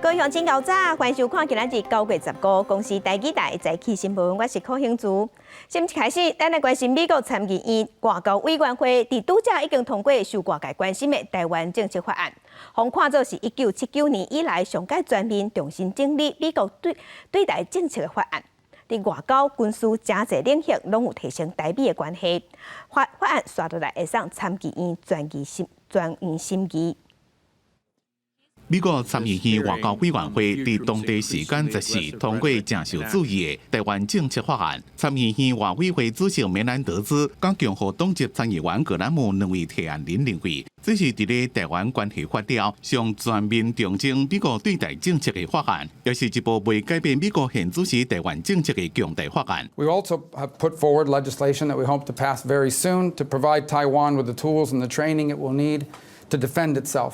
各位鄉親𠢕早，歡迎收看今仔日9月15公視台語台早起新聞，我是柯興珠。新聞開始，咱來關心美國參議院外交委員會佇拄才已經通過受外界關心的台灣政策法案，予看做是1979年以來上蓋全面重新整理美國對台政策的法案。佇外交、軍事、經濟領域攏有提升台美的關係。法案紲落來會送參議院全院審議。美國參議院外交委員會佇當地時間14通過誠受注意的台灣政策法案。參議院外委會主席梅蘭德茲佮共和黨籍參議員葛蘭姆兩位提案人認為，這是佇咧台灣關係法了上全面重整美國對台政策的法案，也是一部袂改變美國現主時台灣政策的強大法案。 We also have put forward legislation that we hope to pass very soon to provide Taiwan with the tools and the training it will need to defend itself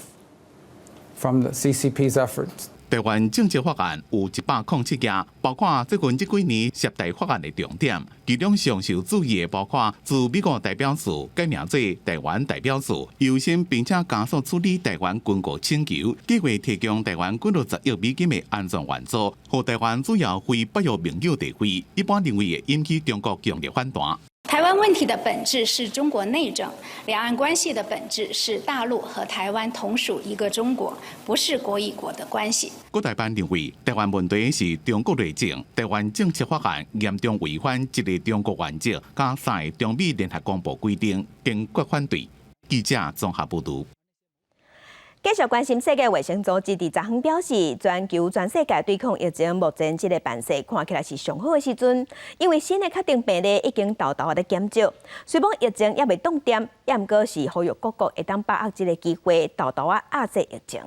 from the CCP's efforts. 台灣政策法案有107頁，包括最近這幾年涉台法案的重點，其中上受注意的包括駐美國代表處改名做台灣代表處，優先並且加速處理台灣軍購請求，計劃提供台灣幾落10億美金的安全援助，予台灣主要非北約盟友地位，一般認為會引起中國強烈反彈。台灣問題的本質是中國內政，兩岸關係的本質是大陸和台灣同屬一個中國，不是國與國的關係。國台辦認為，台灣問題是中國內政，台灣政策法案嚴重違反一個中國原則，佮三个中美聯合公報規定，堅決反對。記者綜合報導。繼續關心世界衛生組織佇昨昏表示，全球全世界對抗疫情目前這個範勢看起來是上好的時陣，因為新的確診病例已經沓沓咧減少。雖罔疫情猶未凍定，也毋過是呼籲各國會當把握這個機會，沓沓仔壓制疫情。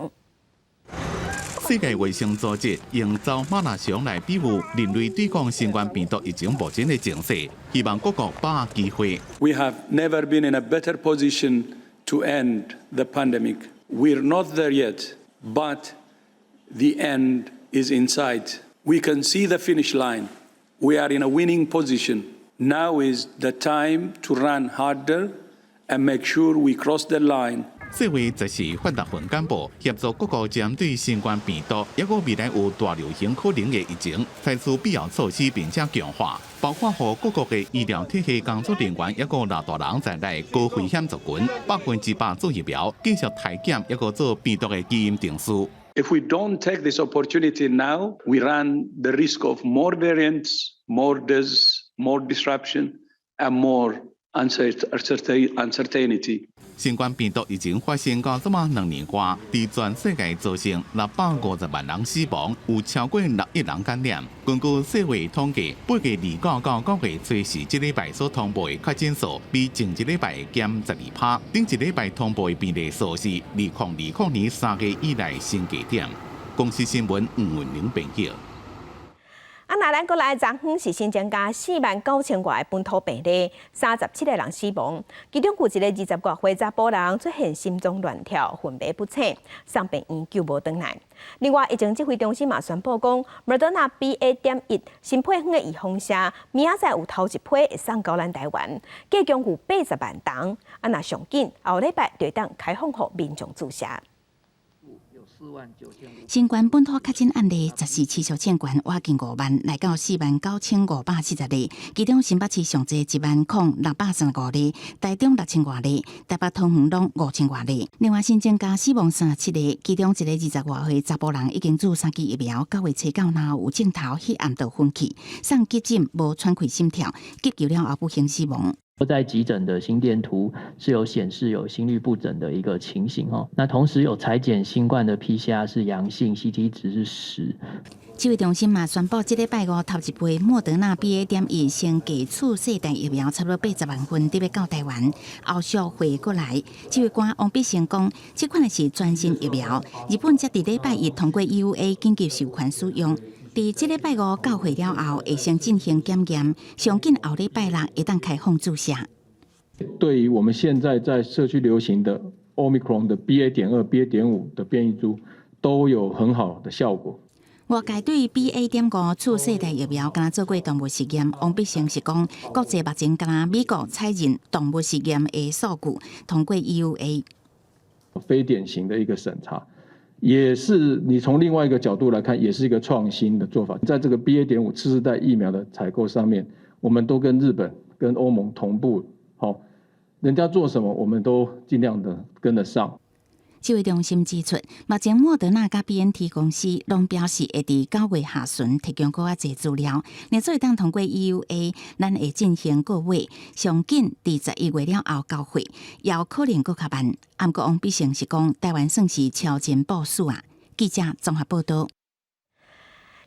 世界衛生組織用走馬拉松來比喻人類對抗新冠病毒疫情目前的情勢，希望各國把握機會。 We have never been in a better position to end the pandemic. We're not there yet, but the end is in sight. We can see the finish line. We are in a winning position. Now is the time to run harder and make sure we cross the line. 世衛14發六份簡報，協助各國針對新冠病毒，抑閣未來有大流行可能的疫情，採取必要措施，並且強化，包括予各國的醫療體系工作人員，抑閣老大人在內高危險族群，100%做疫苗，繼續篩檢，抑閣做病毒的基因定序。 If we don't take this opportunity now, we run the risk of more variants, more deaths, more disruption, and more uncertainty. 新冠病毒疫情發生到這馬2年外，佇全世界造成650萬人死亡，有超過6億人感染。根據世衛統計，8月29到9月初四這禮拜所通報的確診數，比前一禮拜減12趴。頂一禮拜通報的病例數是2020年3月以來新低點。公視新聞吳文玲編譯。啊，若咱國內昨昏是新增加4萬9千外本土病例，37個人死亡，其中有一个20外歲查埔人出現心臟亂跳、昏迷不醒，送病院救無轉來。另外，疫情指揮中心嘛宣布講，莫德納 BA.1新配方的預防射，明仔載有頭一批會送到咱台灣，計共有80萬筒。啊，若上緊後禮拜就會當開放予民眾注射。新冠本土確診案例14持續衝懸，倚近5萬，來到49,570例。其中新北市上濟10,635例，台中6千外例，台北桃園攏5千外例。另外新增加死亡37個，其中一個20外歲查埔人已經注三劑疫苗，9月初9若有症頭，彼暗就昏去，送急診無喘氣心跳，急救了後不幸死亡。在急診的心電圖是有顯示有心律不整的一個情形哦，那同時有採檢新冠的 PCR 是陽性，CT 值是10。指揮中心嘛宣布，這禮拜五頭一批莫德納 BA.1生技次世代疫苗，差不多80萬份得欲到台灣，後續會過來。指揮官王必勝講，這款的是全新疫苗，日本才佇禮拜一通過 EUA 緊急授權使用。佇這禮拜五到貨了後，會先進行檢驗，上緊後禮拜六會當開放注射。對於我們現在在社區流行的 Omicron 的 BA.2、BA.5的變異株，都有很好的效果。外界對 BA.5次世代疫苗，敢若做過動物實驗，王必勝是講，國際目前敢若美國採認動物實驗的數據，通過 EUA。非典型的一個審查。也是你從另外一個角度來看，也是一個創新的做法。在這個 BA.5次世代疫苗的採購上面，我們都跟日本、跟歐盟同步，好，人家做什麼，我們都盡量的跟得上。指揮中心指出，目前莫德納佮 BNT 公司攏表示會佇9月下旬提供閣較濟資料，若會當通過 EUA，咱會進行購買，上緊佇11月了後交貨，也有可能閣較慢。毋過王必勝是講，台灣算是超前部署啊。記者綜合報道。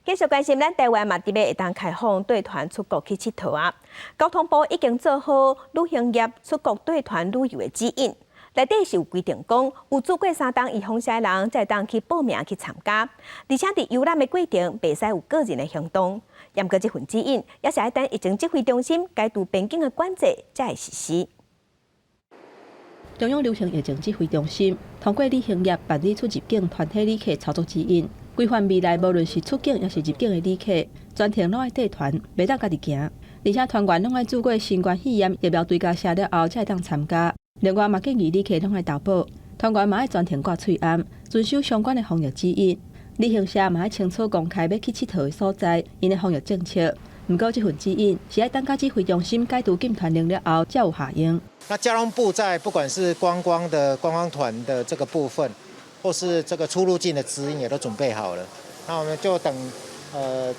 繼續關心咱台灣嘛，特別會當開放對團出國去𨑨迌啊。交通部已經做好旅行業出國對團旅遊的指引，內底是有規定講，有注過三針預防針的人，才會當去報名去參加。而且佇遊覽的過程，袂使有個人的行動。毋過這份指引，也是愛等疫情指揮中心解除邊境的管制，才會實施。中央流行疫情指揮中心通過旅行業辦理出入境團體旅客操作指引，規範未來無論是出境抑是入境的旅客，全程攏愛帶團，袂當家己行。而且團員攏愛注過新冠肺炎疫苗追加劑了後，才會當參加。另外嘛建議旅客攏愛投保，團員嘛愛全程掛喙罨，遵守相關的防疫指引。旅行社嘛愛清楚公開欲去𨑨迌的所在，𪜶的防疫政策。毋過這份指引是愛等到指揮中心解除禁團令了後，才有效用。那交通部在不管是觀光的觀光團的這個部分，或是這個出入境的指引也都準備好了。那我們就等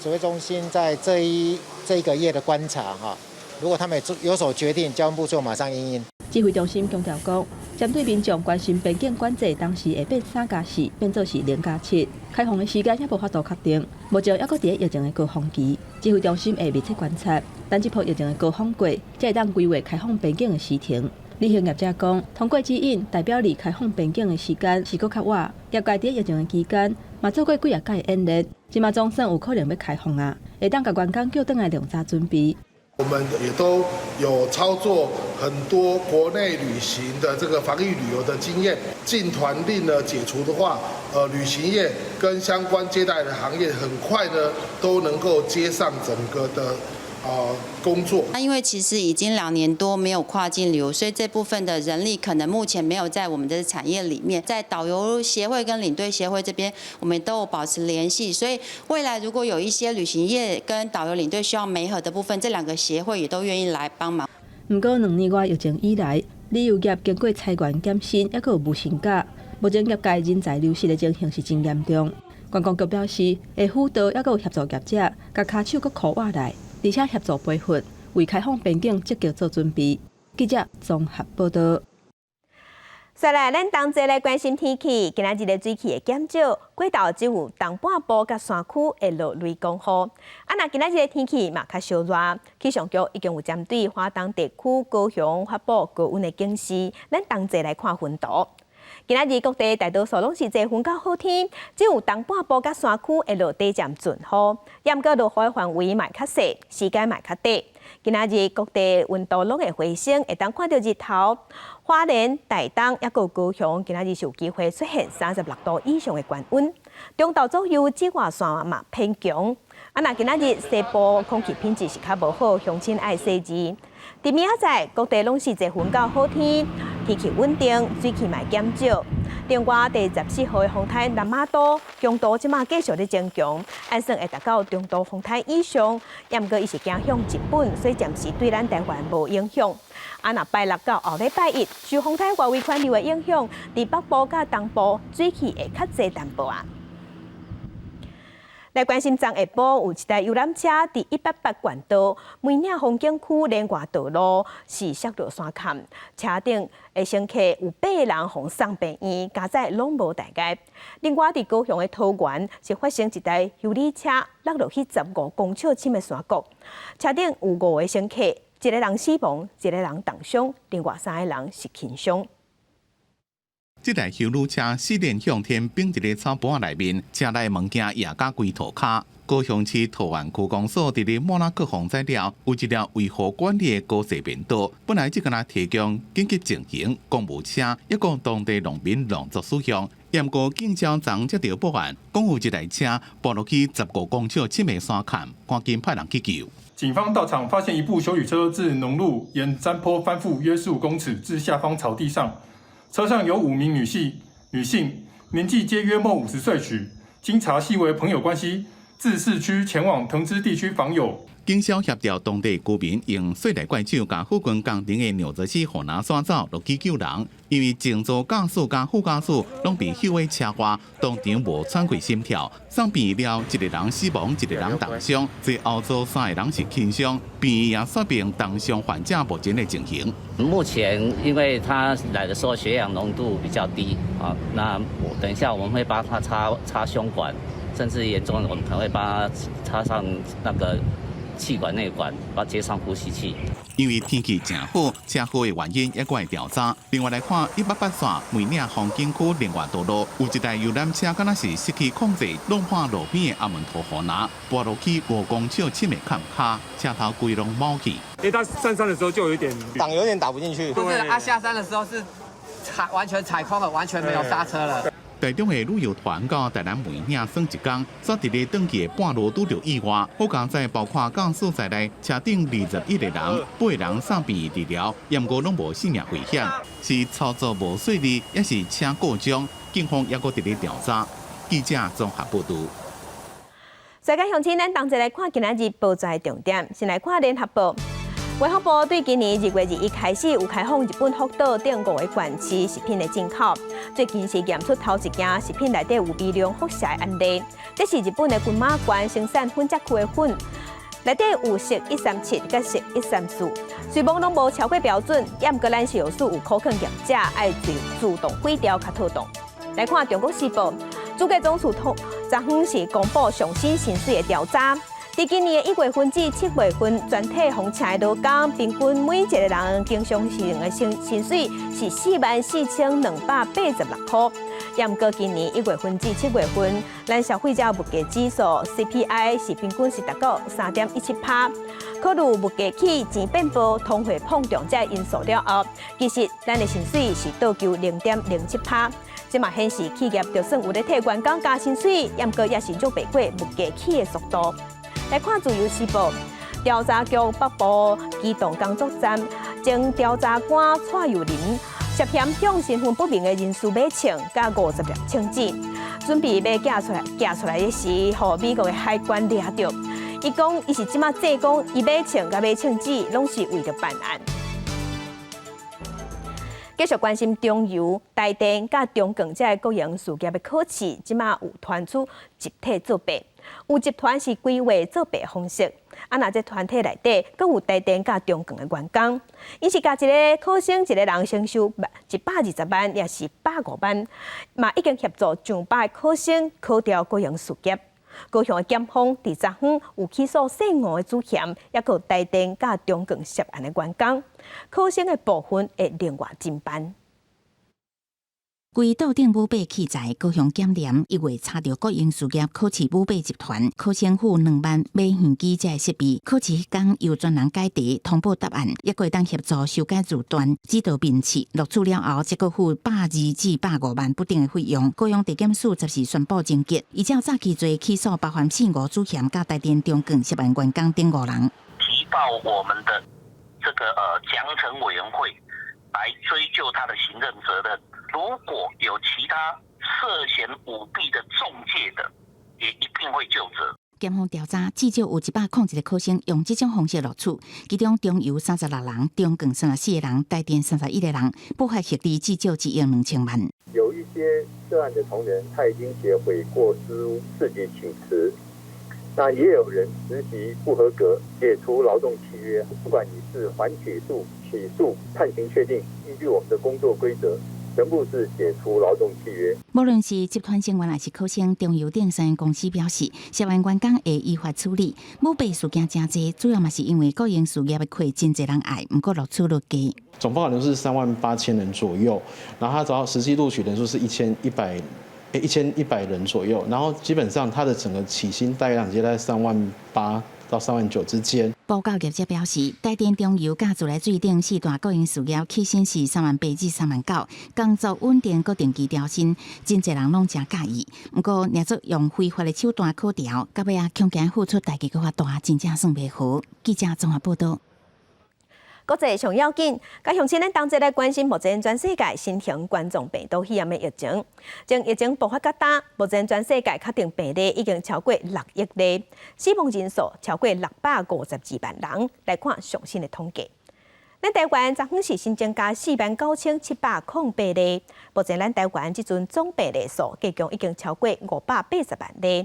指揮中心在這一個月的觀察哈，如果他們有所決定，交通部就馬上因應。指揮中心強調講，針對民眾關心邊境管制，當時會變3加4，變做是0加7，開放的時間猶無法度確定，目前猶閣佇咧疫情的高峰期，指揮中心會密切觀察，等這波疫情的高峰過，才會當規劃開放邊境的時程。旅行業者講，通過指引代表離開放邊境的時間是閣較晚。業界佇疫情的期間嘛做過幾若擺演練，這馬總算有可能欲開放啊，會當共員工叫轉來量早準備。我們也都有操作很多國內旅行的這個防疫旅遊的經驗。禁團令呢解除的話，旅行業跟相關接待的行業很快呢都能夠接上整個的工作。那因為其實已經2年多沒有跨境旅遊，所以這部分的人力可能目前沒有在我們的產業裡面。在導遊協會跟領隊協會這邊，我們都有保持聯繫。所以未來如果有一些旅行業跟導遊領隊需要媒合的部分，這兩個協會也都願意來幫忙。毋過2年外疫情以來，旅遊業經過裁員減薪，猶閣有無薪假，目前業界人才流失的情形是真嚴重。觀光局表示，會輔導猶閣有協助業者，共跤手閣箍活來。而且協助培訓，為開放邊境積極做準備。記者綜合報道。再來，咱同齊來關心天氣。今仔日的水汽會減少，過晝只有東半部佮山區會落雷公雨。啊，若今仔日的天氣嘛較燒熱，氣象局已經有針對華東地區高雄發布高溫的警示。咱同齊來看雲圖。今仔日各地大多數攏是濟雲到好天，只有東半部佮山區會落短暫陣雨，毋過落雨的範圍嘛較細，時間嘛較短。今仔日各地溫度攏會回升，會當看著日頭。花蓮、台東猶閣高雄，今仔日是有機會出現36度以上的高溫。中晝左右紫外線嘛偏強。啊，若今仔日西部空氣品質是較無好，鄉親愛細緻。佇明仔載，各地攏是濟雲到好天，天氣穩定，水汽嘛減少。另外，第14號的風颱南瑪都強度這馬繼續咧增強，按算會達到中度風颱以上。毋過伊是行向日本，所以暫時對咱台灣無影響。啊，若拜六到後禮拜一，受風颱外圍環流的影響，佇北部佮東部水汽會較濟淡薄仔。來關心昨下晡有一台遊覽車佇188縣道梅嶺風景區連外道路是摔落山崁，車頂的乘客有八個人予送病院，佳哉攏無大礙。另外，佇高雄的桃園是發生一台休旅車落落去15公尺深的山谷，車頂有五個乘客，一個人死亡，一個人重傷，另外三個人是輕傷。這台休旅車四輪向天反佇咧草埔仔內面，車內物件壓甲規塗跤。高雄市桃園區公所佇咧莫拉克洪災了，有一條維護管理的高勢便道，本來只敢若提供緊急情形公務車，抑閣當地農民農作使用。毋過警消昨接著報案，講有一台車跋落去15公尺深的山崁，趕緊派人去救。警方到場發現一部休旅車自農路沿山坡翻覆約15公尺至下方草地上。車上有五名女性，年紀皆約莫50歲許，經查係為朋友關係，自市區前往藤枝地區訪友。警消協調當地居民用塑料怪手共附近工程的尿澤死予拿徙走落去救人，因為前座駕駛佮副駕駛攏佇休的車外，當場無喘過心跳，送病了一個人死亡，一個人重傷，最後座三個人是輕傷，病院也說明重傷患者目前的情形。目前因為他來的時候血氧濃度比較低啊，那我等一下我們會幫他插插胸管，甚至嚴重的我們可能會幫他插上那個氣管內管，把接上呼吸器。因為天氣誠好，車禍的原因猶閣會調查。另外來看，188線梅嶺風景區另外道路有一台遊覽車，敢若是失去控制，弄破路邊的阿門陀護欄，跋落去5公尺深的崁跤，車頭規攏冒去。因為他上山的時候就有一點擋，有點打不進去。不是，他下山的時候是踩完全踩空了，完全沒有剎車了。台中的旅遊團到台南梅嶺耍一工，煞佇咧轉去的半路拄著意外，好佳哉包括駕駛在內，車頂21個人，八個人送病院治療，毋過攏無性命危險，是操作無細膩，抑是車故障？警方猶閣佇咧調查。記者綜合報導。世界鄉親，咱同齊來看今仔日報紙重點，先來看聯合報。衛福部對今年2月21開始有開放日本福島等五个縣市食品的進口，最近是驗出頭一件食品內底有微量輻射的案例。這是日本的群馬縣生產粉質區的粉，內底有銫137佮銫134，雖罔攏無超過標準，毋過咱食藥署有苦勸業者愛自主動毀掉較妥當。來看《中國時報》，主計總處昨昏是公布上新薪水的調查。佇今年的1月份至7月份，全體奉請的勞工平均每一個人經常性的薪水是44,286箍。毋過今年1月份至7月份，咱消費者物價指數 CPI 是平均是達到3.17%。考慮物價起、錢變薄、通貨膨脹這因素了後，其實咱的薪水是倒勼0.07%。這嘛顯示企業就算有咧替員工加薪水，毋過也是弱袂過物價起的速度。來看《自由時報》，調查局北部機動工作站前調查官蔡祐林涉嫌向身份不明的人士買槍，佮50粒槍支，準備欲寄出來，寄出來的時，予美國的海關掠著。伊講，伊是這馬證講，伊買槍佮買槍支，攏是為著辦案。繼續關心中油、台電佮中鋼這个國營事業的考試，這馬有傳出集體作弊。有集團是規劃作弊方式，啊，若這團體內底，閣有台電佮中鋼的員工，𪜶是共一个考生一个人先收120萬，抑是150萬，嘛已經協助上百个考生考著國營事業。高雄的檢方佇昨昏有起訴姓吳的主嫌，抑閣有台電佮中鋼涉案的員工，考生的部分會另外偵辦。規桌頂舞弊器材，高雄檢廉1月查著國營事業考試舞弊集團，考生付2萬買耳機這个設備，考試彼工由專人解題通報答案，抑閣會當協助修改字段，指導面試，錄取了後，則閣付120至150萬不等的費用。高雄地檢署14宣布偵結，依照詐欺罪起訴包含姓吳主嫌佮台電中鋼涉案員工等五人。提報我們的這個獎懲委員會來追究他的行政責任。如果有其他涉嫌舞弊的仲介的，也一併會究責。檢方調查，至少有101個考生用這種方式錄取，其中中油36人，中鋼34個人，台電31個人，不法獲利至少1億2千萬。有一些涉案的同仁，他已經寫悔過書，自己請辭。那也有人實習不合格，解除勞動契約。不管你是緩起訴、起訴、判刑確定，依據我們的工作規則，全部是解除勞動契約。無論是集團成員抑是考生，中油等三間公司表示，涉案員工會依法處理。舞弊事件誠濟，主要嘛是因為國營事業的課真濟人愛，毋過錄取率低。總報考人數是3萬8千人左右，然後他只要實際錄取人數是1100人左右，然後基本上他的整個起薪大概在3萬8到3萬9之間。報告業者表示，台電中油佮自來水等四大國營事業起薪是3萬8至3萬9，工作穩定，閣定期調薪，真濟人攏誠佮意。毋過，若做用非法的手段考著，到尾仔恐驚付出代價閣較大，真正算袂好。記者綜合報導。國際上要緊，佮鄉親咱同齊來關心目前全世界新型冠狀病毒肺炎的疫情。從疫情爆發到今，目前全世界確定病例已經超過6億例，死亡人數超過652萬人。來看上新的統計。咱台灣昨昏是新增加4萬9708例，目前咱台灣這陣總病例數計共已經超過580萬例。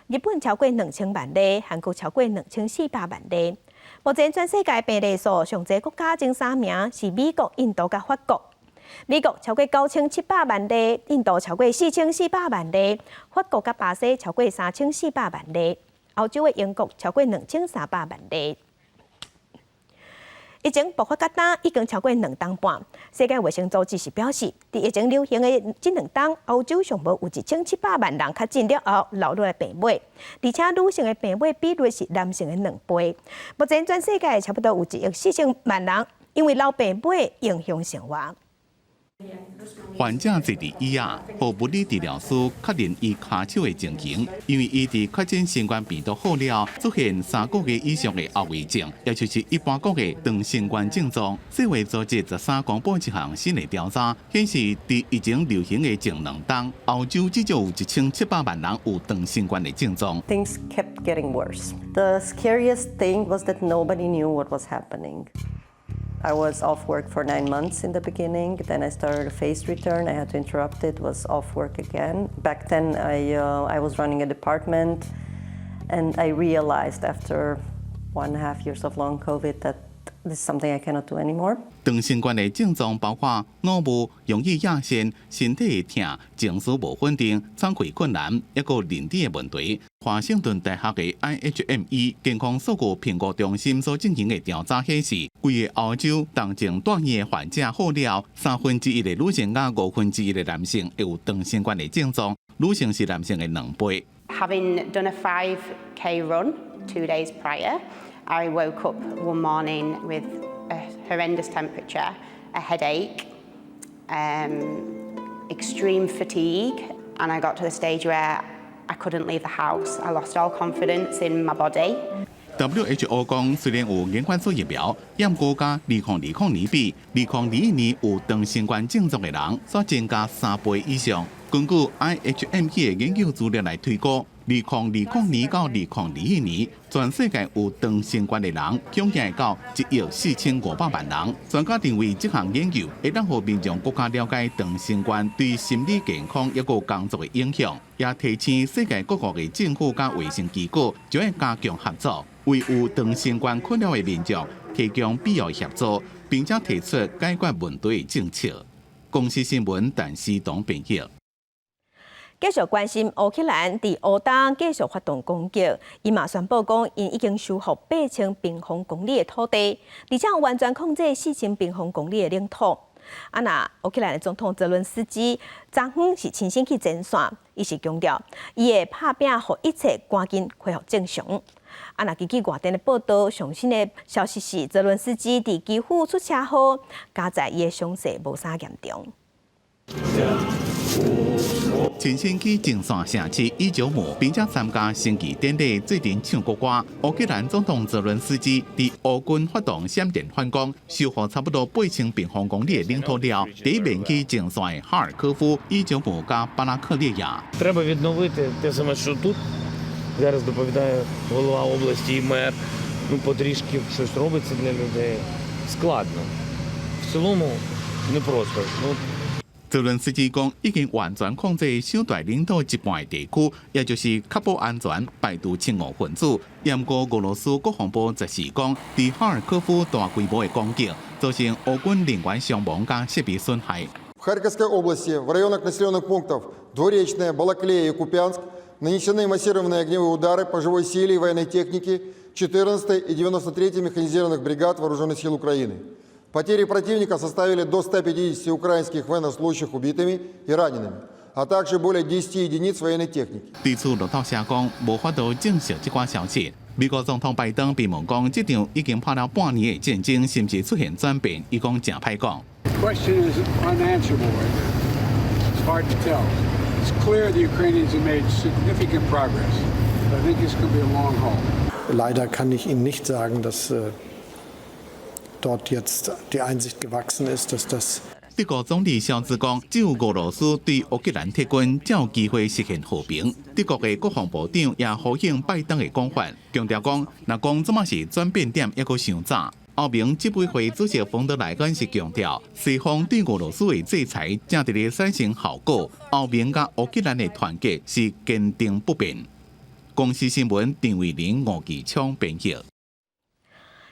日本超過2000萬例，韓國超過2400萬例。目前全世界病例數上濟國家前三名是美國、印度佮法國。美國超過9700萬例，印度超過4400萬例，法國佮巴西超過3400萬例，歐洲的英國超過2300萬例。疫情爆發到今已經超過2冬半，世界衛生組織是表示，佇疫情流行的這2冬，歐洲上無有1700萬人確診了後留落來病尾，而且女性的病尾比率是男性的2倍。目前全世界差不多有1億4000萬人因為流病尾影響生活。患者坐佇椅仔，予物理治療師確認伊跤手的情形，因為伊佇確診新冠病毒好了，出現3個月以上的後遺症，也就是一般講的長新冠症狀。世衛組織13公布一項新的調查，顯示佇疫情流行的前2冬，歐洲至少有1700萬人有長新冠的症狀。 Things kept getting worse. The scariest thing was that nobody knew what was happening. I was off work for 9 months in the beginning. Then I started a phased return. I had to interrupt it, was off work again. Back then, I was running a department, and I realized after 1.5 years of long COVID that this is something I cannot do anymore. 長新冠的症狀包括腦霧、容易吔瀉、身體痛、情緒無穩定、喘氣困難，抑閣認知的問題。華盛頓大學的 IHME 健康數據評估中心所進行的調查顯示，規个歐洲當前住院的患者好了，1/3的女性佮1/5的男性會有長新冠的症狀，女性是男性的2倍。 Having done a 5K run 2 days prior, I woke up one morning with a horrendous temperature, a headache, extreme fatigue, and I got to the stage where I couldn't leave the house. I lost all confidence in my body. WHO 講，雖然有研發出疫苗，毋過佮2020年比，2021年有長新冠症狀的人，煞增加3倍以上。根據 IHME 的研究資料來推估，2020年到2021年，全世界有長新冠的人，總計到1億4500萬人。專家認為，這項研究會當予民眾閣較了解長新冠對心理健康抑閣工作的影響，也提醒世界各國的政府佮衛生機構，就愛加強合作，為有長新冠困擾的民眾提供必要協助，並且提出解決問題的政策。公視新聞，陳思東編譯。繼續關心烏克蘭佇烏東繼續發動攻擊，伊嘛宣布講，𪜶已經收復8000平方公里的土地，而且完全控制4000平方公里的領土。啊，那烏克蘭的總統澤倫斯基昨昏是親身去前線，伊是強調，伊會拍拚予一切趕緊恢復正常。啊，那根據外電的報道，上新的消息是，澤倫斯基佇基輔出車禍，佳哉伊的傷勢無啥嚴重。親身去前線城市伊久姆，並且參加升旗典禮，做陣唱國歌。烏克蘭總統澤倫斯基佇烏軍發動閃電反攻，收復差不多8000平方公里的領土了。第一面去前線的哈爾科夫、伊久姆佮巴拉克列亞。 Треба відновити те саме, що тут зараз доповідає голова області і мер. Ну, потрішки щось робиться для людей. Складно. В цілому непросто. Ну, 澤倫斯基講，已經完全控制首大領土一半的地區，也就是確保安全，排除親俄分子。毋過俄羅斯國防部則是講，佇哈爾科夫大規模的攻擊，造成烏軍人員傷亡佮設備損害。 В Харьковской области в районах населенных пунктов Двуречное, Балаклея и Купянск нанесены массированные огневые удары по живой силе и военной технике 14-й и 93-й механизированных бригад Вооруженных сил Украины. Потери противника составили до 150 украинских военнослужащих убитыми и ранеными, а также более 10 единиц военной техники. 對此，路透社講無法度證實這寡消息。美國總統拜登被問講，這場已經拍了半年的戰爭是毋是出現轉變？伊講誠歹講。 The question is unanswerable right now. It's hard to tell. It's clear the Ukrainians have made significant progress, but I think it's going to be a long haul. Leider kann ich Ihnen nicht sagen, dass dort jetzt die Einsicht gewachsen ist, dass das 德國總理蕭茲講，只有俄羅斯對烏克蘭撤軍，才有機會實現和平。德國的國防部長也呼應拜登的講法，強調講，若講這馬是轉變點，猶閣傷早。歐盟執委會主席馮德萊恩是強調，西方對俄羅斯的制裁正佇咧產生效果，歐盟佮烏克蘭的團結是堅定不變。公視新聞陳慧玲、吳繼昌編譯。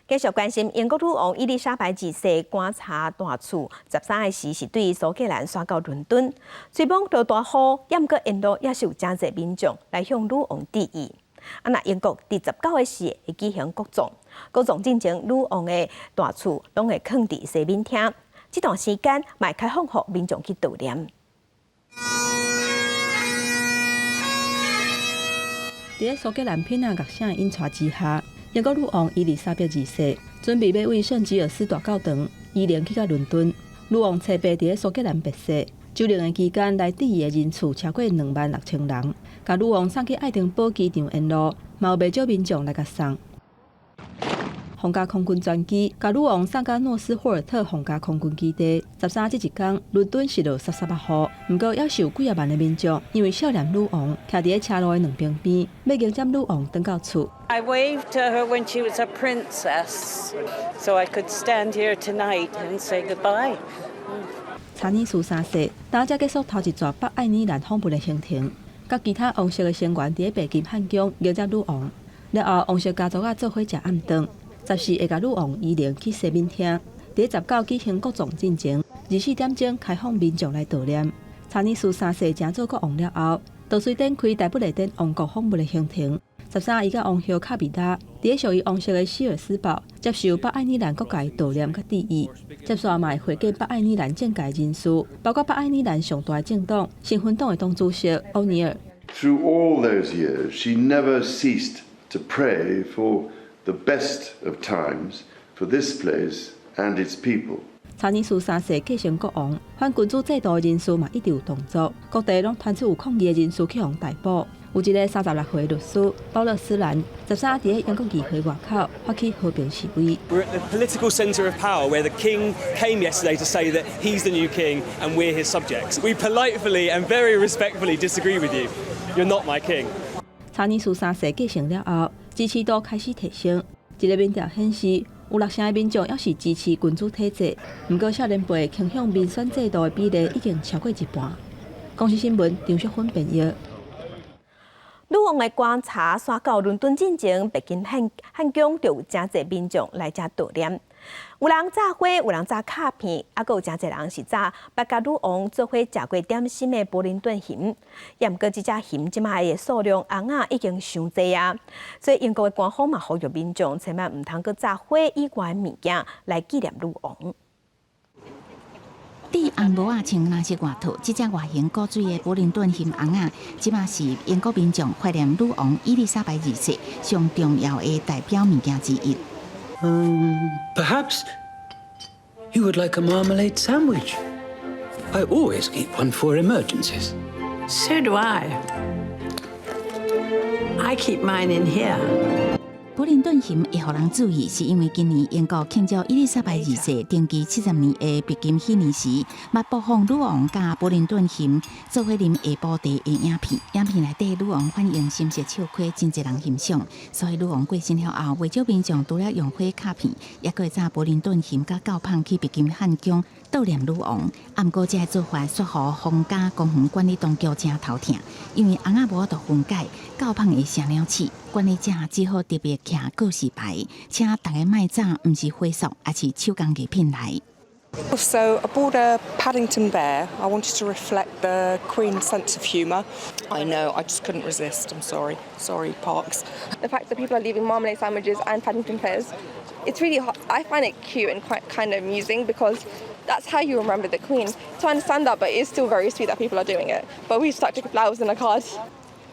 繼續關心英國女王伊麗莎白二世棺柴大厝，13個時是對蘇格蘭徙到倫敦，雖罔落大雨，猶閣沿路也是有誠濟民眾來向女王致意。啊，若英國佇19個時會舉行國葬，國葬進前女王的大厝攏會囥佇西敏廳，這段時間嘛會開放予民眾去悼念。佇咧蘇格蘭片仔樂聲的引帶之下，英國女王伊麗莎白二世準備欲對聖吉爾斯大教堂移靈去到倫敦。女王初八佇咧蘇格蘭別逝，守靈的期間來致意的人數超過26,000人。共女王送去愛丁堡機場沿路，嘛有袂少民眾來共送。皇家空軍專機共女王送到諾斯霍爾特皇家空軍基地。13這一工，倫敦是落澼澼仔雨，毋過猶是有幾仔萬的民眾因為惜念女王，徛佇咧車路的兩邊邊，欲迎接女王轉到厝。 I waved to her when she was a princess, so I could stand here tonight and say goodbye. 查爾斯三世今才結束頭一逝北愛爾蘭訪問的行程，佮其他王室的成員佇咧白金漢宮迎接女王。了後，王室家族仔做伙食暗頓。14會共女王移靈去西敏廳，佇19舉行國葬進前，24點鐘開放民眾來悼念。查爾斯三世成做國王了後，就隨展開大不列顛王國訪問的行程。13伊佮王后卡米拉佇咧屬於王室的希爾斯堡接受北愛爾蘭各界悼念佮致意。接紲嘛會會見北愛爾蘭政界人士，包括北愛爾蘭上大政黨新芬黨的黨主席歐尼爾。 Through all those years, she never ceased to pray for the best of times for this place and its people. 查爾斯三世繼承國王，反君主制度的人士嘛一直有動作，各地攏傳出有抗議的人士去予逮捕。有一个36歲律師保勒斯蘭，13佇咧英國議會外口發起和平示威。 We're at the political centre of power where the king came yesterday to say that he's the new king and we're his subjects. We politely and very respectfully disagree with you. You're not my king. 查爾斯三世繼承了後，支持度開始提升。一个民調顯示，有六成的民眾猶是支持君主體制，毋過少年輩傾向民選制度的比例已經超過一半。公視新聞張淑芬編譯。女王的棺柴徙到倫敦進前，白金漢宮就有誠濟民眾來遮悼念。有人紮花，有人紮卡片，猶閣有誠濟人是紮捌佮女王做伙食過點心的柏靈頓熊。猶毋過這隻熊這擺的數量尪仔已經傷濟啊，所以英國的官方嘛呼籲民眾千萬毋通閣紮花以外的物件來紀念女王。戴紅帽仔穿藍色外套，這隻外形古錐的柏靈頓熊尪仔，這擺是英國民眾懷念女王伊麗莎白二世上重要的代表物件之一。 Perhaps you would like a marmalade sandwich. I always keep one for emergencies. So do I. I keep mine in here. 柏靈頓熊會予人注意，是因為今年英國慶祝伊麗莎白二世登基70年的白金禧年時，捌播放女王佮柏靈頓熊做伙啉下晡茶的影片。影片內底女王反應深色笑虧，真濟人欣賞。所以女王過身了後，袂少民眾除了用花卡片，猶閣會紮柏靈頓熊佮狗麭去白金漢宮悼念女王。啊，毋過這个做法煞予皇家公園管理當局誠頭疼，因為尪仔無法度分解，狗麭會成鳥鼠。管理者只好特別徛告示牌，請大家莫紮毋是花束，抑是手工藝品來。 So I bought a Paddington bear. I wanted to reflect the Queen's sense of humour. I know, I just couldn't resist. I'm sorry. Sorry, Parks. The fact that people are leaving marmalade sandwiches and Paddington bears, it's really hot. I find it cute and quite kind of amusing because that's how you remember the Queen. So I understand that, but it's still very sweet that people are doing it. But we stuck to flowers and a card.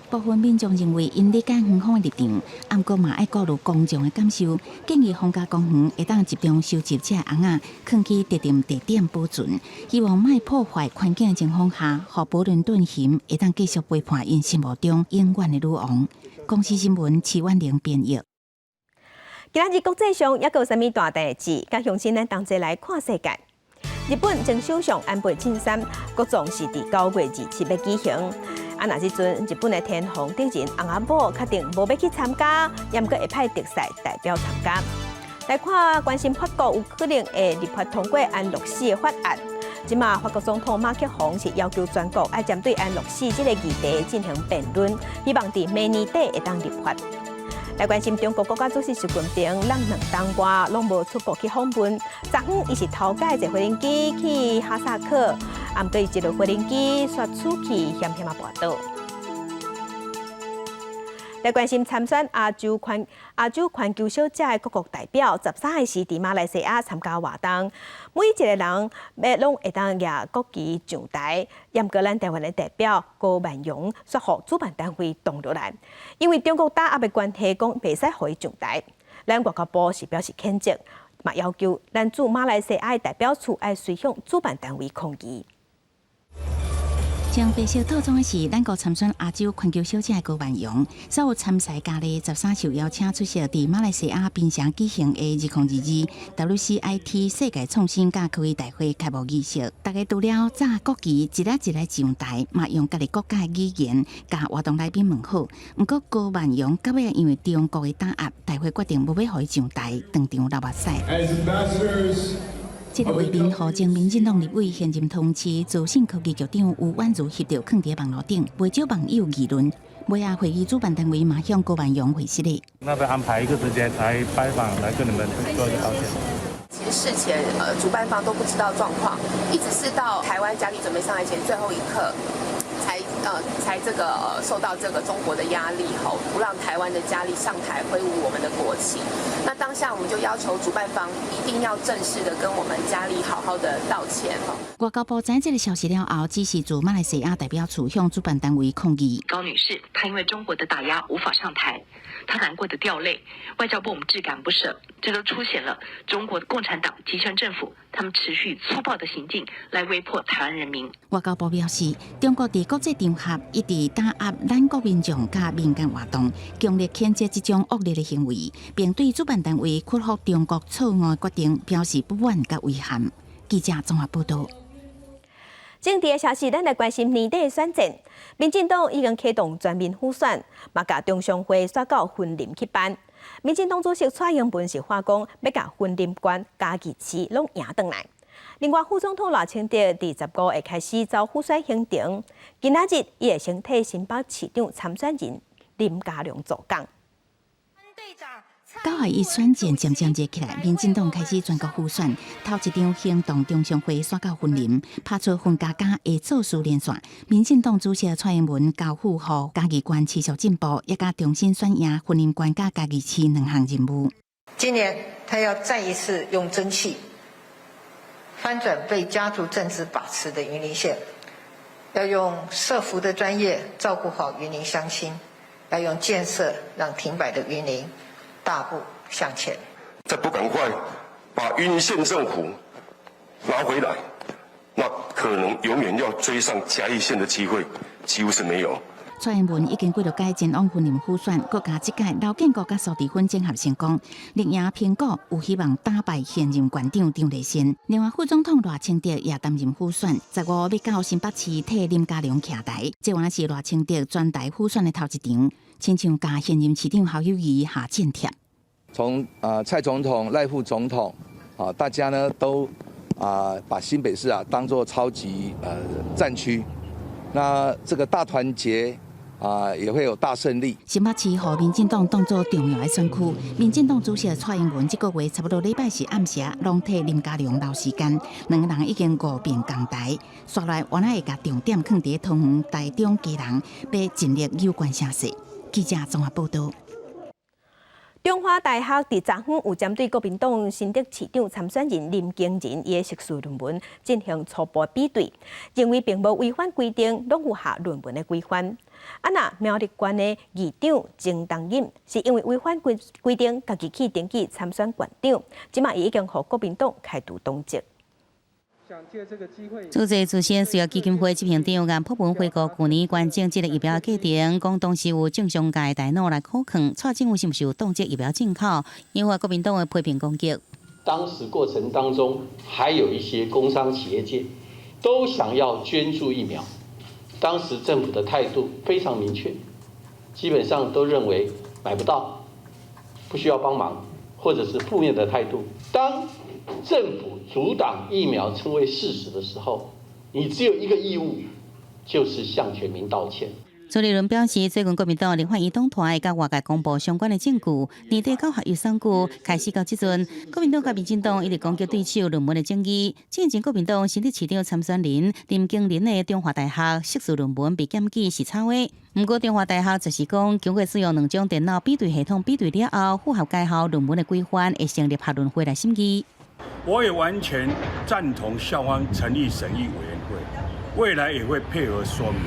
部分民眾認為𪜶理解園方的立場，毋過嘛愛顧慮公眾的感受，建議皇家公園會當集中收集這尪仔，囥去特定地點保存，希望莫破壞環境的情況下，予柏靈頓熊會當繼續陪伴𪜶心目中永遠的女王。公視新聞徐婉玲編譯。今仔日國際上猶閣有啥物大代誌？佮鄉親咱同齊來看世界。日本前首相安倍晉三國葬是佇9月27欲舉行。啊，若這陣日本的天皇德仁翁仔某確定無欲去參加，猶閣會派特使代表參加。來看關心法國有可能會立法通過安樂死的法案。這馬法國總統馬克宏是要求全國愛針對安樂死這個議題進行辯論，希望佇明年底會當立法。來關心中國國家主席習近平，攏2冬外攏無出國去訪問。昨昏伊是頭擺坐飛行機去哈薩克，啊，毋過伊一落飛行機，煞出去險險仔跋倒。來關心參選亞洲環球小姐的各國代表，13日佇馬來西亞參加活動，每一個人欲攏會當舉國旗上台。毋過咱台灣的代表高萬榮煞予主辦單位擋落來，因為中國打壓的關係，講袂使予伊上台。咱外交部是表示譴責，嘛要求咱駐馬來西亞的代表處愛隨向主辦單位抗議。穿白色套裝的是咱國參選亞洲環球小姐的高萬榮，所有參賽佳麗13受邀請出席佇馬來西亞檳城舉行的2022 WCIT 世界創新佮科技大會開幕儀式。大家除了紮國旗，一个一个上台，嘛用家己國家的語言共活動來賓問好。毋過高萬榮到尾因為中國的打壓，大會決定無欲予伊上台，當場流目屎。這個畫面，予前民進黨立委、現任桃園市資訊科技局長吳婉如翕著，囥佇網路頂，袂少網友議論。尾仔會議主辦單位嘛向高萬榮回釋咧。那邊安排一個時間來拜訪，來跟你們做一個道歉。其實事前，主辦方都不知道狀況，一直是到台灣佳麗準備上台前最後一刻，才這個受到這個中國的壓力，吼，不讓台灣的佳麗上台揮舞我們的國旗。那當下我們就要求主辦方一定要正式的跟我們佳麗好好的道歉。外交部知這個消息了後，指示駐馬來西亞代表處向主辦單位抗議。高女士，她因為中國的打壓無法上台，她難過的掉淚。外交部我們至感不捨，這都凸顯了中國共產黨集權政府他們持續粗暴的行徑來威迫台灣人民。外交部表示，中國佇國際場合一直打壓咱國民眾佮民間活動，強烈譴責這種惡劣的行為，並對主辦單位屈服中國錯誤決定表示不滿佮遺憾。記者綜合報道。政治的消息，咱來關心年底的選戰。民進黨已經啟動全面輔選，嘛共中常會選到雲林去辦。民進黨主席蔡英文是喊講，欲共雲林縣、嘉義市攏贏轉來。另外，副總統賴清德佇15會開始走輔選行程，今仔日伊會先替新北市長參選人林佳龍助講。9月1選戰漸漸熱起來，民進黨開始全國輔選，頭一場行動中常會選到雲林，拍出雲嘉嘉的造勢連線。民進黨主席蔡英文交付予嘉義縣持續進步，也佮重新選贏雲林縣佮嘉義市兩項任務。今年他要再一次用真氣翻轉被家族政治把持的雲林縣，要用社福的專業照顧好雲林鄉親，要用建設讓停擺的雲林大步向前。再不趕快把雲林縣政府拿回來，那可能永遠要追上嘉義縣的機會幾乎是沒有。蔡英文已經幾落擺前往雲林輔選，閣共這屆劉建國佮蘇治芬整合成功，力贏蘋果，有希望打敗現任縣長張麗善。另外，副總統賴清德也擔任輔選，15欲到新北市替林佳龍徛台，這原來是賴清德全台輔選的頭一場，親像共現任市長侯友宜下戰帖。從蔡總統、賴副總統啊，大家呢都把新北市啊當作超級戰區，那這個大團結啊，也會有大勝利。新北市予民進黨當作重要的選區，民進黨主席蔡英文這個月差不多禮拜四暗時攏替林佳龍留時間，兩个人已經五遍仝台，紲來原來會共重點囥佇桃園、台中、基隆，欲盡力扭轉聲勢。記者綜合報道。中華大學佇昨昏有針對國民黨新竹市長參選人林耕仁伊的碩士論文進行初步比對，認為並無違反規定，攏符合論文的規範。啊，若苗栗縣的議長鍾東錦是因為違反規定，家己去登記參選縣長，這馬伊已經予國民黨開除黨籍。主濟慈善事業基金會執行長顏博文回顧舊年捐贈這个疫苗過程，講當時有政商界大腦來苦勸，蔡政府是毋是有凍結疫苗進口，引發國民黨的批評攻擊。當時過程當中，還有一些工商企業界都想要捐助疫苗，當時政府的態度非常明確，基本上都認為買不到，不需要幫忙，或者是負面的態度。當政府阻擋疫苗成為事實的時候，你只有一個義務，就是向全民道歉。朱立倫表示，最近國民黨立法院黨團佮外界公布相關的證據，年底九合一選舉開始到這陣，國民黨佮民進黨一直攻擊對手論文的爭議。之前國民黨新竹市長參選人林經林的中華大學碩士論文被檢舉是抄的，毋過中華大學就是講，經過使用兩種電腦比對系統比對了後，符合該校論文的規範，會成立學倫會來審議。我也完全贊同校方成立審議委員會，未來也會配合說明。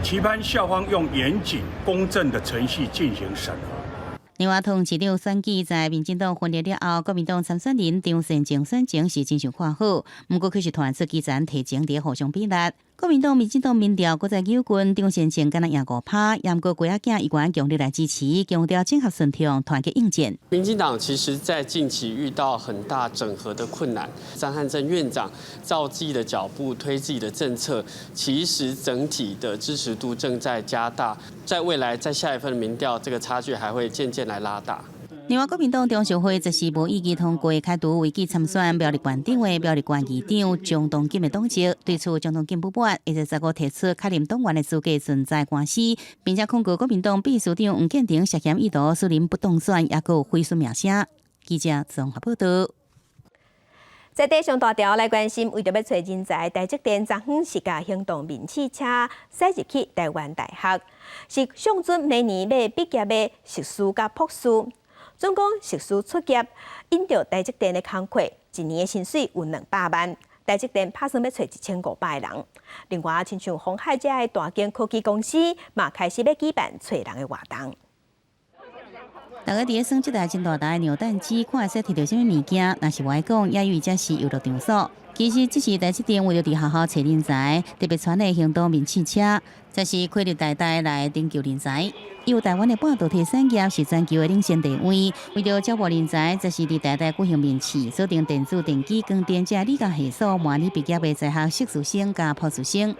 期盼校方用嚴謹公正的程序進行審核。另外，桃園市長選舉在民進黨分裂了後，國民黨參選人張善政選情是真相看好，毋過卻是傳出基層提前佇互相比例。國民黨、民進黨民調閣再扭近，張善政敢若贏5趴，毋過郭仔囝依然強力來支持，強調整合順暢，團結應戰。民進黨其實在近期遇到很大整合的困難，張善政院長照自己的腳步推自己的政策，其實整體的支持度正在加大，在未來在下一份民調，這個差距還會漸漸來拉大。另外，國民黨中常會這是無意義通過開除違紀參選苗栗縣長的苗栗縣議長張東錦的黨籍，對此張東錦不滿，伊在15提出確認黨員的資格存在官司，並且控告國民黨秘書長黃建庭涉嫌意圖使人不當選，抑閣有毀損名聲。記者綜合報道。在地上大條來關心，為著欲揣人才，台積電昨昏是共行動面試車駛入去台灣大學，是上準明年欲畢業的碩士佮博士。總講碩士出業，𪜶著台積電的工課，一年的薪水有200萬。台積電拍算欲揣1500個人。另外，親像鴻海這的大間科技公司，嘛開始欲舉辦揣人的活動。大家佇咧耍這台真大台的扭蛋機，看會使摕著啥物物件？若是無愛講，也以為這是遊樂場所。其實這是台積電為著佇學校揣人才，特別傳的行動面試車，這是開入台大來徵求人才。由台灣的半導體產業是全球的領先地位，為著招募人才，這是佇台大舉行面試，鎖定電子、電機、光電這理工系所模擬畢業的在學碩士生佮博士生。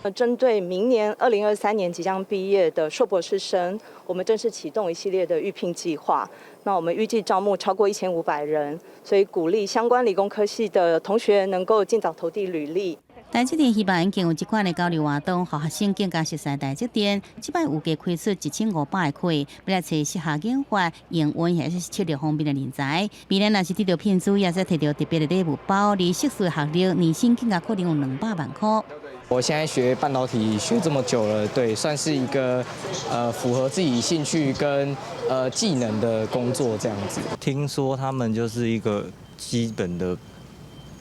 針對明年2023年即將畢業的碩博士生，我們正式啟動一系列的預聘計劃。那我們預計招募超過1500人，所以鼓勵相關理工科系的同學能夠盡早投遞履歷。台積電希望經由這款的交流活動，予學生更加熟悉台積電。這擺預計開出1500個缺，欲來揣適合研發、營運或者是策略方面的人才。未來若是得著聘書，也會摕著特別的禮物包，而碩士學歷年薪更加可能有200萬塊。我現在學半導體學這麼久了，對，算是一個符合自己興趣跟技能的工作這樣子。聽說他們就是一個基本的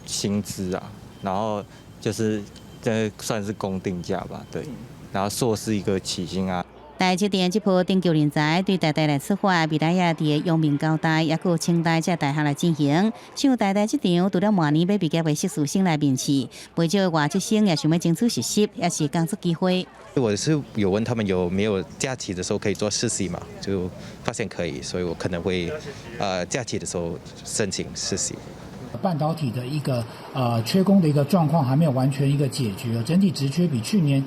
薪資啊，然後就是這算是公定價吧，對，然後碩士一個起薪啊。台積電這波徵求人才對台大來出發，未來也佇陽明交大，抑閣有清大這大學來進行。像台大這場，除了明年欲畢業的碩士生來面試，袂少外籍生也想欲爭取實習，抑是工作機會。我是有問他們有沒有假期的時候可以做實習嘛，就發現可以，所以我可能會假期的時候申請實習。半導體的一個缺工的一個狀況還沒有完全一個解決，整體職缺比去年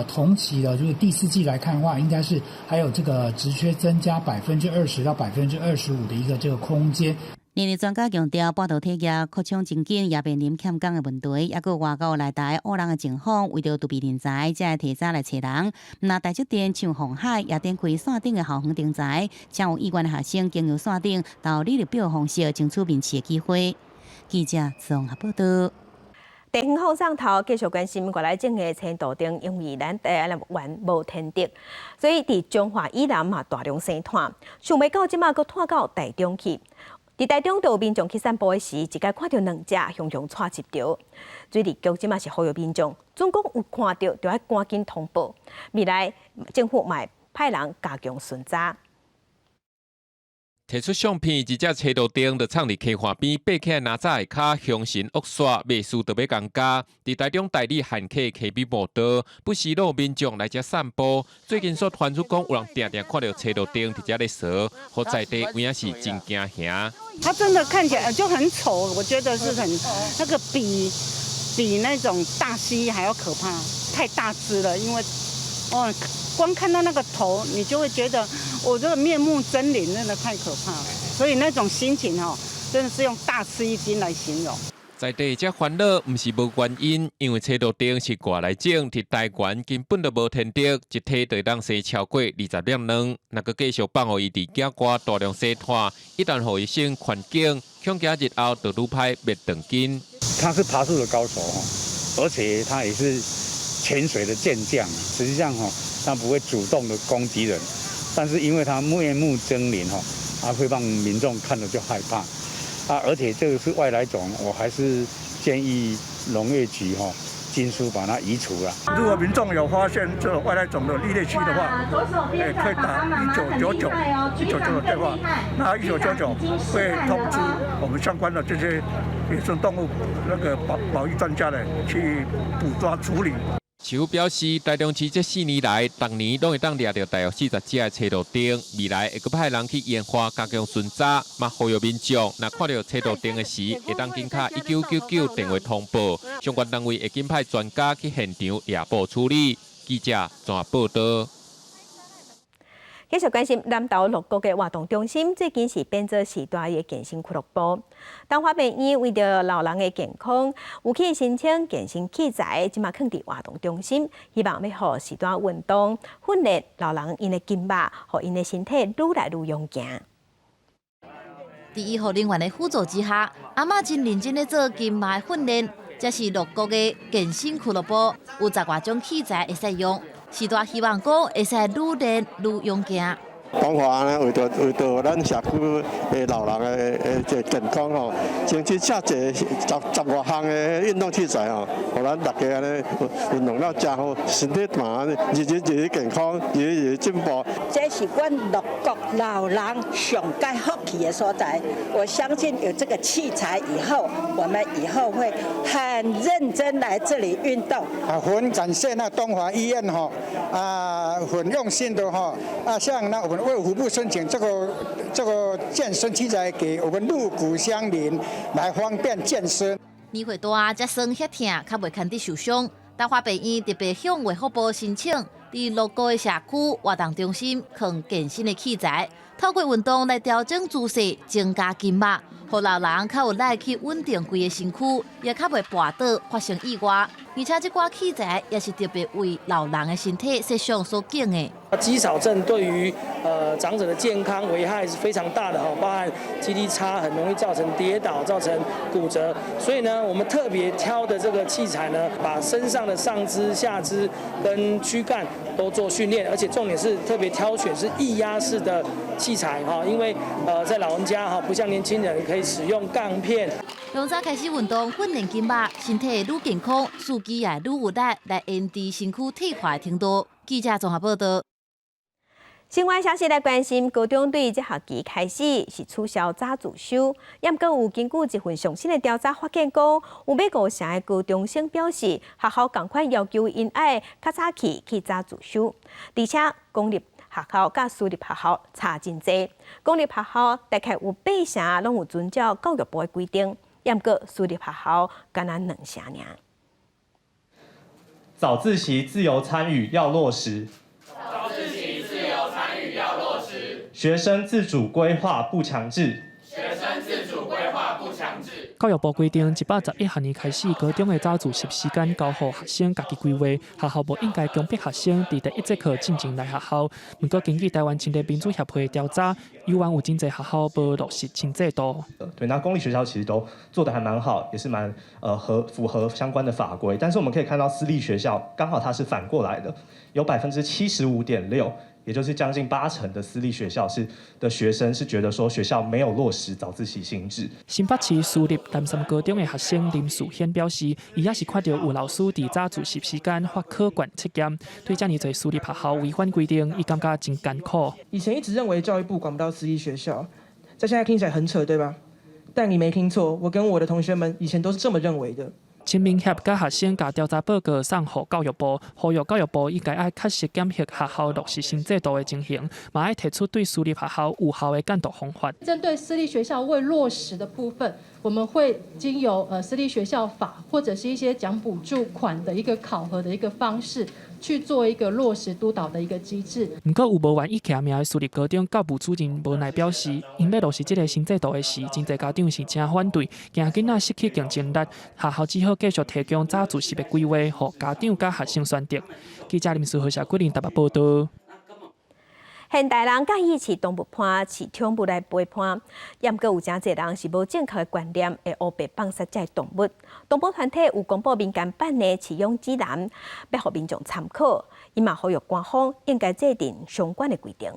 同期的，就是第四季來看的話，應該是還有這個職缺增加20%到25%的一個這個空間。業內專家強調，半導體業擴張真緊，也面臨欠工的問題，抑閣外國來台挖人的情況，為著儲備人才，才會提早來揣人。若台積電像鴻海也展開線頂的校園徵才，請有意願的學生經由線頂投履歷表方式爭取面試的機會。記者綜合報道。地方放送頭繼續關心外來種的青杜丁，因為咱台灣無天敵，所以佇彰化以南嘛大量生湠，想袂到這馬閣湠到台中去。佇台中，就有民眾去散步的時，一擺看著兩隻雄雄跙入著。水利局這馬是呼籲民眾，準講有看著，就愛趕緊通報。未來政府嘛會派人加強巡查。提出相片，一隻車路燈就藏佇溪岸邊，爬起來哪早下跤，兇神惡煞，袂輸就欲共咬。佇台中大里旱溪溪邊步道，不時攏有民眾來遮散步。最近煞傳出講，有人定定看著車路燈佇遮咧踅，予在地有影是真驚嚇。它真的看起來就很醜，我覺得是很那個比那種大蜥蜴還要可怕，太大隻了，因為哦，光看到那個頭，你就會覺得我這個面目猙獰，真的太可怕了。所以那種心情哦，真的是用大吃一驚來形容。在地遮煩惱，毋是無原因，因為車路燈是外來種，佇台灣根本就無天敵，一體就會當生超過20粒卵。若閣繼續放予伊佇境外大量生湠，一旦予伊適應環境，恐驚日後就愈歹滅斷根。他是爬樹的高手，而且他也是潛水的健將。實際上，他不會主動的攻擊人，但是因為他面目猙獰，他會讓民眾看了就害怕。啊，而且這個是外來種，我還是建議農業局盡速把它移除了。如果民眾有發現這種外來種的獵類蜥的話，可以打1999 1999電話，那1999會通知我們相關的這些野生動物那個保育專家呢去捕抓處理。市府表示，台中市這4年來，逐年攏會當掠著大約40隻的車路燈，未來會閣派人去研發加強巡查，嘛呼籲民眾，若看著車路燈的時，會當緊敲1999電話通報，相關單位會緊派專家去現場獵捕處理。記者綜合報道。繼續關心南投鹿谷的活動中心，最近是變做序大的健身俱樂部。東華病院為著老人的健康，有去申請健身器材，這馬囥佇活動中心，希望欲予序大運動訓練老人𪜶的筋肉，予𪜶的身體愈來愈勇健。佇醫護人員的輔助之下，阿嬤真認真咧做筋肉訓練。這是鹿谷的健身俱樂部，有十外種器材會使用。序大希望講會使愈練愈勇健。東華呢，為著咱社區的老人的這健康吼，爭取遮濟十外項的運動器材吼，予咱大家按呢運動了誠好，身體嘛日日日健康，日日進步。這是阮鹿谷老人上蓋福氣的所在。我相信有這個器材以後，我們以後會很認真來這裡運動。啊，很感謝那東華醫院吼，啊，很用心的吼，啊，像那我們衛福部申請這個健身器材給我們鹿谷鄉民來方便健身。年歲大才酸遐疼，較袂堪得受傷。東華病院特別向衛福部申請，佇鹿谷的社區活動中心放健身的器材，透過運動來調整姿勢，增加筋肉，予老人較有力去穩定規个身軀，也較袂跋倒發生意外。而且這寡器材也是特別為老人的身體設想所揀的。肌少症對於長者的健康危害是非常大的哈，包含肌力差，很容易造成跌倒、造成骨折。所以呢，我們特別挑的這個器材呢，把身上的上肢、下肢跟軀幹都做訓練，而且重點是特別挑選是液壓式的器材哈，因為在老人家哈，不像年輕人可以使用槓片。從早開始運動訓練筋肉，身體愈健康，四肢也愈有力，來延遲身軀退化的程度。記者綜合報道。新聞消息來關心，高中對這學期開始是取消早自修，毋過有根據一份上新的調查發現，講有欲五成的高中生表示，學校仝款要求𪜶愛較早起去早自修，而且公立學校佮私立學校差真濟。公立學校大概有八成攏有遵照教育部的規定，毋過私立學校干焦2成爾。早自習自由參與要落實。早自習自由參與要落實。學生自主規劃不強制。學生自主規劃不強制。教育部規定，111學年開始，高中的早自習時間交予學生家己規劃，學校無應該強迫學生佇第一節課進前來學校。毋過，根據台灣青年民主協會調查，猶原有真濟學校無落實新制度。對，那公立學校其實都做得還蠻好，也是蠻符合相關的法規。但是我們可以看到私立學校剛好它是反過來的，有75.6%。也就是將近八成的私立學校是的學生是覺得說學校沒有落實早自習新制。新北市私立南山高中的學生林樹軒表示，伊也是看著有老師佇早自習時間發考卷測驗，對遮爾濟私立學校違反規定，伊感覺真艱苦。以前一直認為教育部管不到私立學校，在現在聽起來很扯，對吧？但你沒聽錯，我跟我的同學們以前都是這麼認為的。親民協佮學生共調查報告送予教育部，呼籲教育部應該愛確實檢核學校落實新制度的情形，嘛愛提出對私立學校有效的監督方法。針對私立學校未落實的部分，我們會經由私立學校法或者是一些獎補助款的一個考核的一個方式，去做一個落實督導的一個機制。毋過有無願意簽名的私立高中教務主任無奈表示，𪜶欲落實這个新制度的時，真濟家長是誠反對，驚囡仔失去競爭力，學校只好繼續提供早自習的規劃，予家長佮學生選擇。記者林思和謝桂玲台北報道。現代人佮意飼動物伴，飼寵物來陪伴，毋過有誠濟人是無正確的觀念，會烏白放殺這動物。動保團體有公布民間版的飼養指南，欲予民眾參考。伊嘛呼籲官方應該制定相關的規定。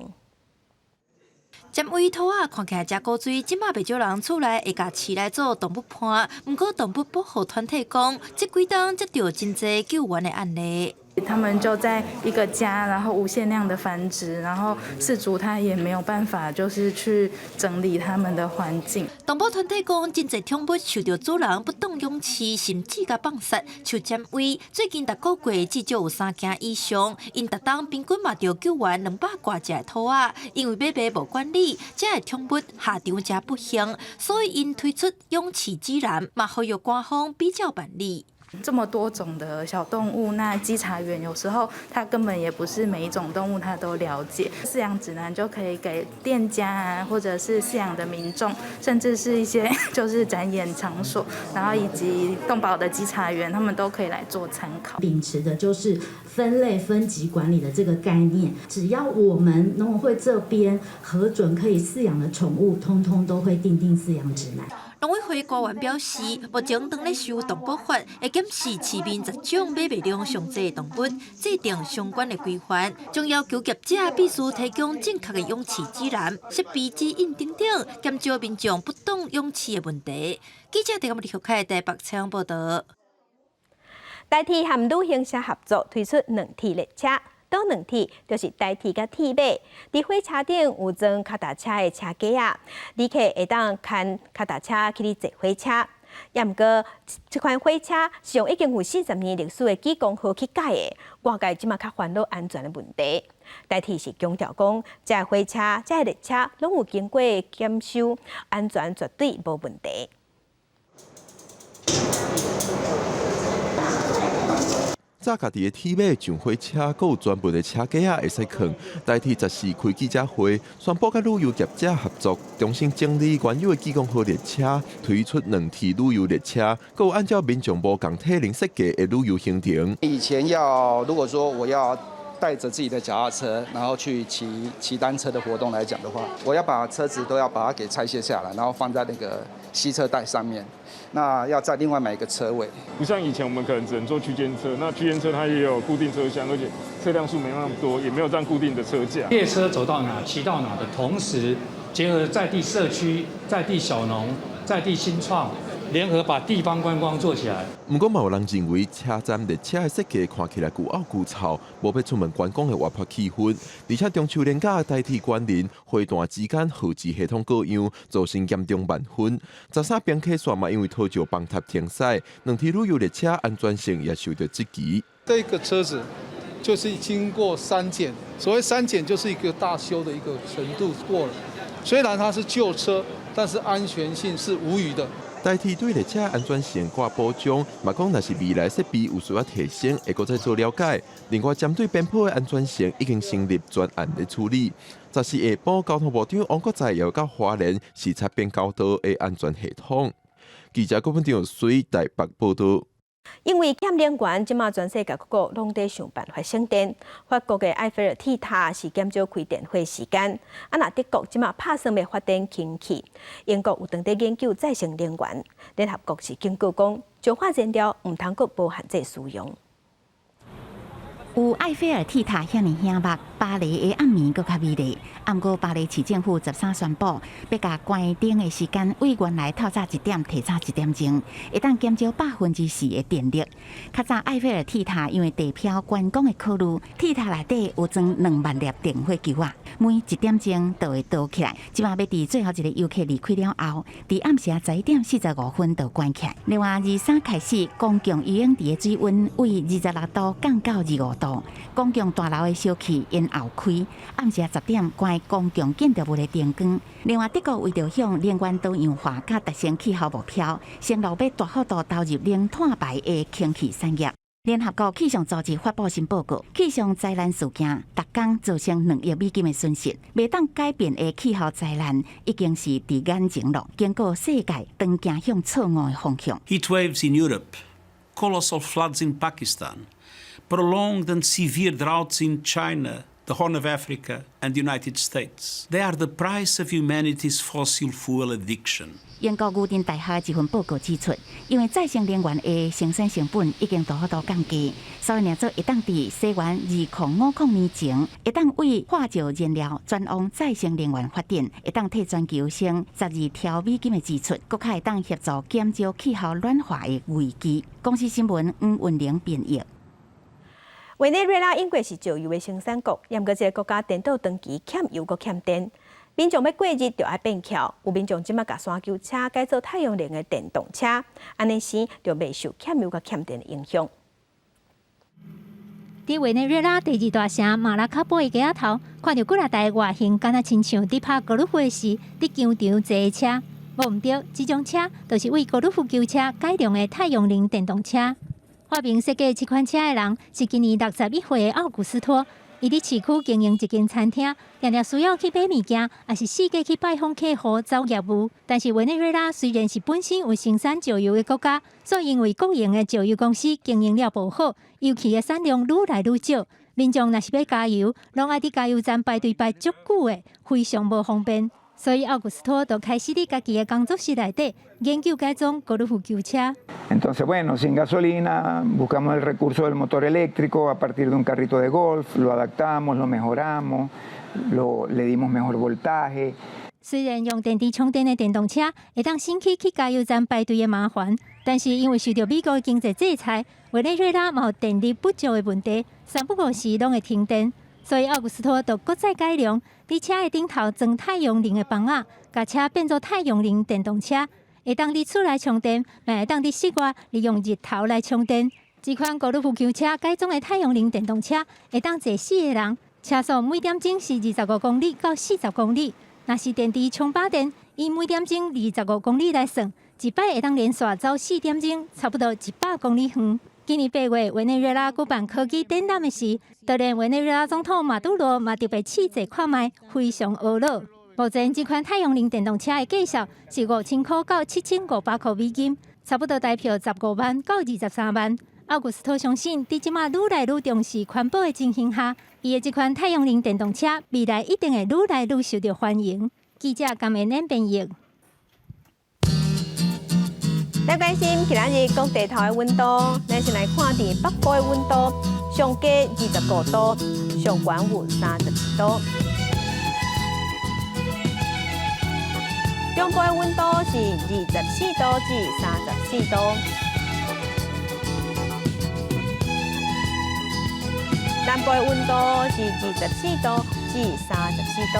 針尾兔仔看起來誠古錐，這馬袂少人厝內會共飼來做動物伴。毋過動物保護團體講，這幾冬接著真濟救援的案例。他們就在一個家，然後無限量的繁殖，然後飼主他也沒有辦法，就是去整理他們的環境。動保團體講，真濟寵物受著主人不當養飼，甚至共放殺。像針尾最近逐個月至少有三件以上，𪜶逐冬平均嘛著救援200外隻兔仔，因為買賣無管理，這个寵物下場誠不幸，所以𪜶推出養飼指南，嘛呼籲官方比照辦理。這麼多種的小動物，那稽查員有時候他根本也不是每一種動物他都了解。飼養指南就可以給店家啊，或者是飼養的民眾，甚至是一些就是展演場所，然後以及動保的稽查員，他們都可以來做參考。秉持的就是分類分級管理的這個概念，只要我們農委會這邊核准可以飼養的寵物，通通都會訂定飼養指南。農委會官員表示，目前當咧修動保法，會檢視市面10種買賣量上濟的動物，制定相關的規範，將要求業者必須提供正確的養飼指南、設備指引等等，減少民眾不當養飼的問題。記者鄭立凱台北採訪報道。台鐵和旅行社合作推出兩鐵列車，佗兩鐵就是台鐵佮鐵馬。佇火車頂有裝跤踏車的車架仔，旅客會當牽跤踏車去坐火車。也毋過，這款火車是用已經有40年歷史的莒光號去改的，外界這馬較煩惱安全的問題。台鐵是強調講，這个火車、這个列車攏有經過檢修，安全絕對無問題。早家己的鐵馬上火車，閣有專門的車架仔會使囥。台鐵14開記者會，宣布佮旅遊業者合作，重新整理原有的莒光號列車，推出兩鐵旅遊列車，閣有按照民眾無仝體能設計的旅遊行程。以前要如果說我要帶著自己的腳踏車，然後去騎騎單車的活動來講的話，我要把車子都要把它給拆卸下來，然後放在那個吸車帶上面。那要再另外買一個車位，不像以前我們可能只能坐區間車，那區間車它也有固定車廂，而且車輛數沒那麼多，也沒有這樣固定的車架。列車走到哪騎到哪的同時，結合在地社區、在地小農、在地新創，聯合把地方觀光做起來。毋過嘛有人認為車站列車的設計看起來舊漚舊臭，無欲出門觀光的活潑氣氛。而且中秋連假台鐵關聯火段之間號誌系統各樣，造成嚴重慢分。13邊客線嘛，因為土石崩塌停駛，兩鐵旅遊列車安全性也受到質疑。這個車子就是經過三檢，所謂三檢就是一個大修的一個程度過了。雖然它是舊車，但是安全性是無虞的。台鐵對列車安全性掛保障，嘛講若是未來設備有需要提升，會閣再做了解。另外，針對邊坡的安全性，已經成立專案咧處理。14下晡，交通部長王國材也到花蓮視察變交道的安全系統。記者郭文長水台北報道。因為欠能源，這馬全世界各國攏佇想辦法省電。法國的埃菲爾鐵塔是減少開電火時間，啊，若德國這馬拍算欲發展氫氣，英國有當佇研究再生能源。聯合國是警告講，石化燃料毋通閣無限制使用。有埃菲爾鐵塔遐爾醒目，巴黎的暗暝閣較美麗。毋過巴黎市政府13宣布，欲共關燈的時間對原來透早一點提早一點鐘，會當減少4%的電力。較早埃菲爾鐵塔因為地標觀光的考慮，鐵塔內底有裝2萬粒電火球仔，每一點鐘就會倒起來。這馬欲佇最後一个遊客離開了後，佇暗時11點45分就關起來。另外，23開始，公共游泳池的水溫為26度降到25度，公共大樓的燒氣延後開，暗時10點關公共建築物的燈光。另外，德國為著向能源多樣化佮達成氣候目標，承諾欲大幅度投入零碳排的氫氣產業。聯合國氣象組織發布新報告，氣象災難事件逐工造成2億美金的損失，袂當改變的氣候災難已經是佇眼前囉，警告世界當行向錯誤的方向。 Heat waves in Europe, colossal floods in Pakistan, prolonged and severe droughts in China, the Horn of Africa, and the United States. They are the price of humanity's fossil fuel addiction. 英國牛津大學一份報告指出，因為再生能源的生產成本已經大幅度降低，所以若做會當佇西元2050年前，會當對化石燃料轉往再生能源發電，會當替全球省12兆美金的支出，閣較會當協助減少氣候暖化的危機。公視新聞黃雲玲編譯。委內瑞拉英國是石油的生產國，毋過這个國家顛倒長期欠油閣欠電，民眾欲過日就愛變巧，有民眾這馬共山丘車改做太陽能的電動車，按呢時就袂受欠油佮欠電的影響。佇委內瑞拉第二大城馬拉卡波的街仔頭，看著幾若台外形敢若親像佇拍高爾夫的時，佇球場坐的車，無毋對，這種車就是為高爾夫球車改良的太陽能電動車。發明設計這款車的人是今年61歲的奧古斯托，伊佇市區經營一間餐廳，定定需要去買物件，抑是四界去拜訪客戶走業務。但是委內瑞拉雖然是本身有生產石油的國家，卻因為國營的石油公司經營了無好，油氣的產量愈來愈少，民眾若是欲加油，攏愛佇加油站排隊排足久的，非常無方便。所以奧古斯托就開始佇家己的工作室內底研究改裝高爾夫球車。 Entonces, bueno, sin gasolina, buscamos el recurso del motor eléctrico a partir de un carrito de golf, lo adaptamos, lo mejoramos, le dimos mejor voltaje. 雖然用電池充電的電動車會當省去去加油站排隊的麻煩，但是因為受著美國經濟制裁，委內瑞拉嘛有電力不足的問題，三不五時攏會停電。所以奧古斯托就閣再改良，佇車的頂頭裝太陽能的板仔，共車變做太陽能電動車，會當佇厝內充電，嘛會當佇室外利用日頭來充電。這款高爾夫球車改裝的太陽能電動車，會當坐四个人，車速每點鐘是25公里到40公里。若是電池充飽電，以每點鐘25公里來算，一擺會當連續走4點鐘，差不多100公里遠。今年8月，委內瑞拉舉辦科技展覽的時，就連委內瑞拉總統馬杜羅嘛特別試坐看覓，非常懊惱。目前這款太陽能電動車的價數是5000塊到7500塊美金，差不多台票15萬到23萬。奧古斯托相信，佇這馬愈來愈重視環保的情形下，伊的這款太陽能電動車未來一定會愈來愈受著歡迎。記者甘恩編譯。來關心今仔日各地頭的溫度，咱先來看佇北部的溫度，上低25度，上懸有31度。中部的溫度是24度至34度。南部的溫度是24度至34度。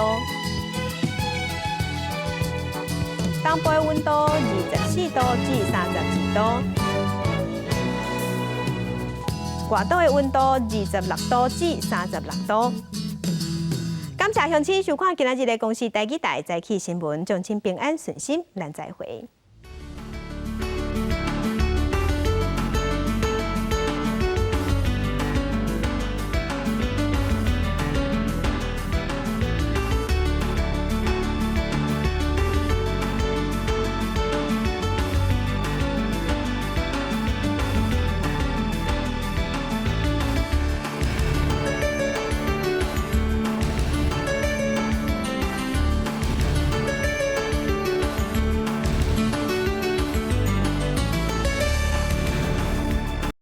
東部的溫度24度至32度，外島的溫度26度至36度。感謝鄉親收看今仔日的公視台語台早起新聞，祝親平安順心，咱再會。